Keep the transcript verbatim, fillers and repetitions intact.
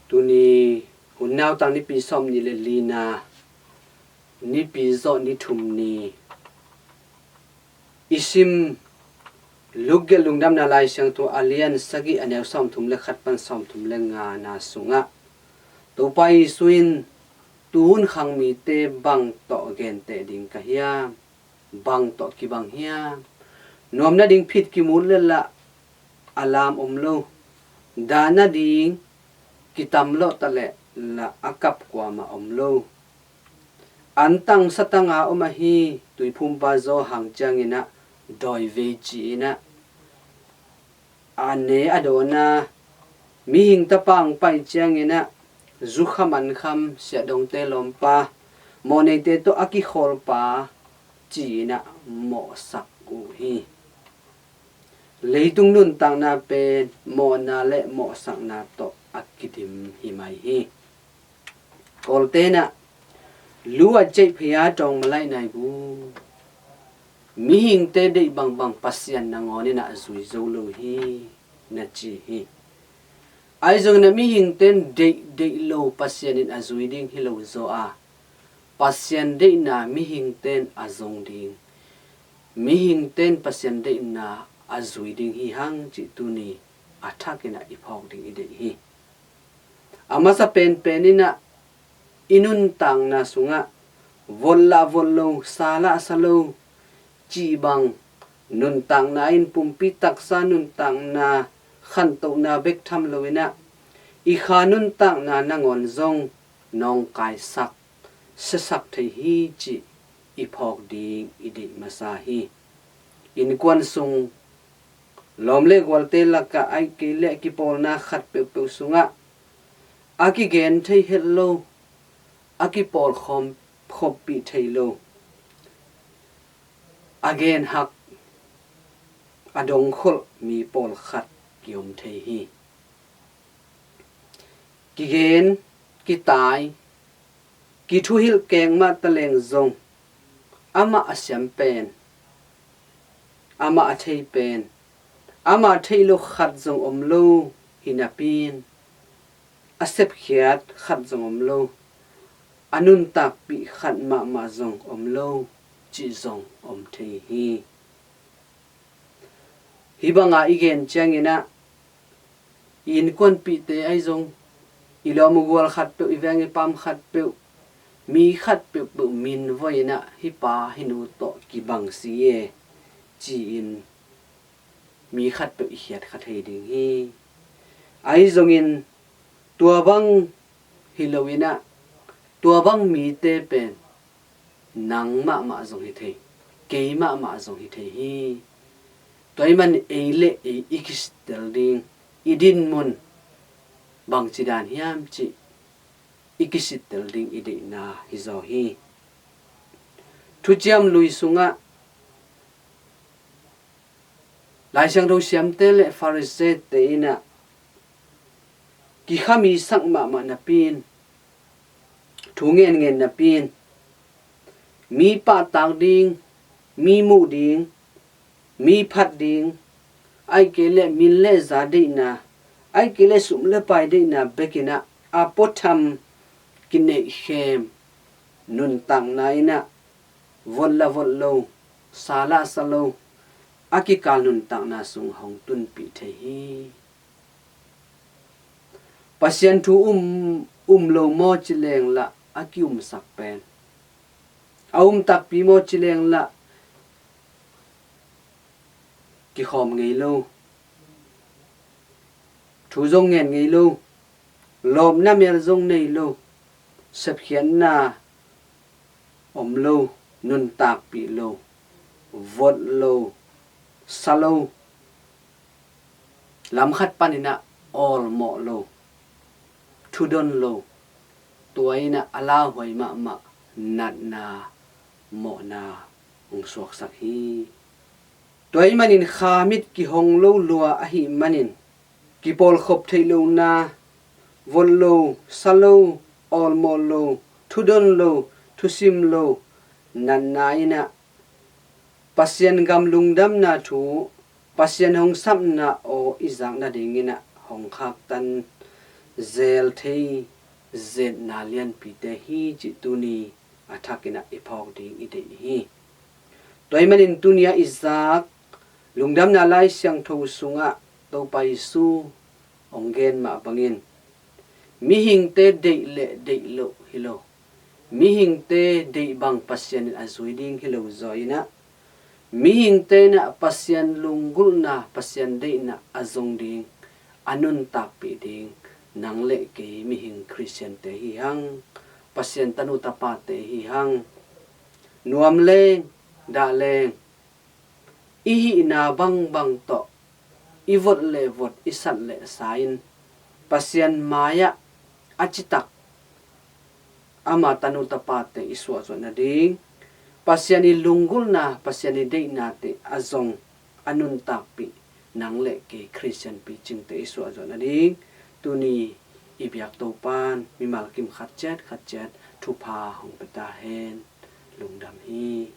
Tuni hun nautang nipi sawmnih le lina, nipi zawh ni thum ni i sim Luke gelh Lungdamna Lai Siangtho a lian sagih, a neu sawmthum le khat pan sawmthum le ngana sungah Topa Jesu in, "Tu hun khang mite bang tawh genteh ding ka hiam? Bang tawh kibang hiam? Nuam nading phit kimu leh lah a lam om lo, dah nading kitam lawh ta leh lah a kap kuamah om lo. Antang satang a om ahi tuiphumpa zaw hang ciangin ah dawi vei," ci-in ah, a ne a dawn a, mihing tapa hong pai ciangin ah, zukham ankham, siahdongte lawmpa, mawhneite tawh a kikhawlpa ci-in ah mawhsak uh hi. Leitung nuntakna pen mawhna le mawhsakna tawh a kidim hi mai hi. Kawlte'n ah, "Lu a ceih phei a tawng malaih nai bu, mihingte deih bangbang Pasian nangawn in ah a zui zo lo hi," na ci hi. Ahi zongin ah mihingte'n deih, deih lo Pasian in a zui ding hi lo zaw a, Pasian deihna mihingte'n a zong ding, mihingte'n Pasian deihna a zui ding hi hang cih tuni a thakin ah i phawk ding i deih hi. A masa penpen in ah i nuntakna sungah vot lah vot lo, sa lah sa lo cih bang nuntakna in, pumpi taksa nuntakna khantohna bek tham lo in ah, i kha nuntakna nangawn zong nawngkaisak, siasak thei hi cih i phawk ding i deih masa hi. Innkuan sung, lawm le gualte lakah, ahih kei leh kipawlna khat peuhpeuh sungah a kigen thei het lo, a kipawl khawm, khawmpih thei lo, a gen hak, a dongkholh mi pawlkhat kiom thei hi. Kigen, kitai, kithuhilh keng mah ta leng zong, amah a siam pen, amah a thei pen, amah a theih loh khat zong om lo hi napi-in, a sepkhiat khat zong om lo, a nuntakpih khat mahmah zong om lo cih zong om thei hi. Hih banga i gen ciangin ah, i innkuanpihte ahi zong, i lawm gual khat peuh, i veng i paam khat peuh, mi khat peuhpeuh min voi in ah, "Hih pa hih nu tawh kibang si e," ci-in mi khat peuh i khiat kha thei ding hi. Ahi zongin tua bang hi lo in ah, tua bang mite pen nang mahmah zong hi thei, kei mahmah zong hi thei hi. Tua ahih manin ei le ei i kisittel ding, i dinmun bangci dan hiam cih i kisittel ding i deihna hi zaw hi. Thuciam Lui sungah Lai Siangtho siamte le Pharisee-te in ah, kikhami sak mahmah napi-in, thu ngenngen napi-in, mi pahtak ding, mi muh ding, mi phat ding, ahih kei leh min le za deihna, ahih kei leh sum le pai deihna bek in ah, a puatham kineihkhem nuntakna in ah, vot lah vot lo, sa lah sa lo, a kikal nuntakna sung hong tunpih thei hi. Pasian thu um, um lo maw ci leng lah a kiumsak pen, a um takpi maw ci leng lah kikhawm ngei lo, thu zong ngen ngei lo, lawpna mel zong nei lo, sepkhiatna om lo, nuntakpih lo, vot lo, sa lo, lam khat panin ah awlmawh lo, thudon lo, tua in ah a lauhuai mahmah natna, mawhna hong suaksak hi. Tua ahih manin kha mit kihong lo lua ahih manin, kipawlkhop theih lohna, vot lo, sa lo, awlmawh lo, thudon lo, thusim lo natna in ah, Pasian gam lungdamna thu, Pasian hong sapna aw i zak nadingin ah hong khaktan zel thei zetna lianpite hi cih tuni a thakin ah i phawk ding i deih hi. Tua ahih manin tuni-ah i zak lungdamna Lai Siangtho sungah Topa Jesu hong gen mah bangin mihingte deih le deih loh hi lo, mihingte deih bang Pasian in a zui ding hi lo zaw in ah, mihingte in ah Pasian lunggulhna, Pasian deihna a zong ding, a nuntakpih ding nang le kei mihing Khristiante hi hang, Pasian tanu tapate hi hang. Nuam leng, dah leng, i hihna bangbang tawh i vot le vot, i sat le sa in Pasian mai-ah a citak ama tanu tapate i suahzuah nading, Pasian i lunggulhna, Pasian i deihnate a zong, a nuntakpih nang le kei Khristian picingte i suahzuah nading tuni i biak Topan mimal kim khat ciat khat ciat thupha hong pia ta hen. Lungdam hi.